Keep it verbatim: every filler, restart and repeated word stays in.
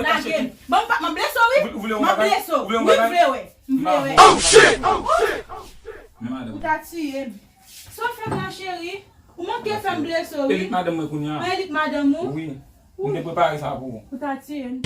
mwen kache. Lage m. Bon, m pa, m ap blese w, wi. Ou vle, ou vle yon bagay? M ap blese w. Ou vle yon bagay? Wi, m vle, wi. M vle, wi. M vle, wi. Men madanm. Ou ta tiye m. Sa w fè m la, cheri? Ou manke fè m blese w, wi. Elit madanm mwen kounye a. Mwen elit madanm ou? Wi. Mwen te prepare sa pou ou. Ou ta tiye m.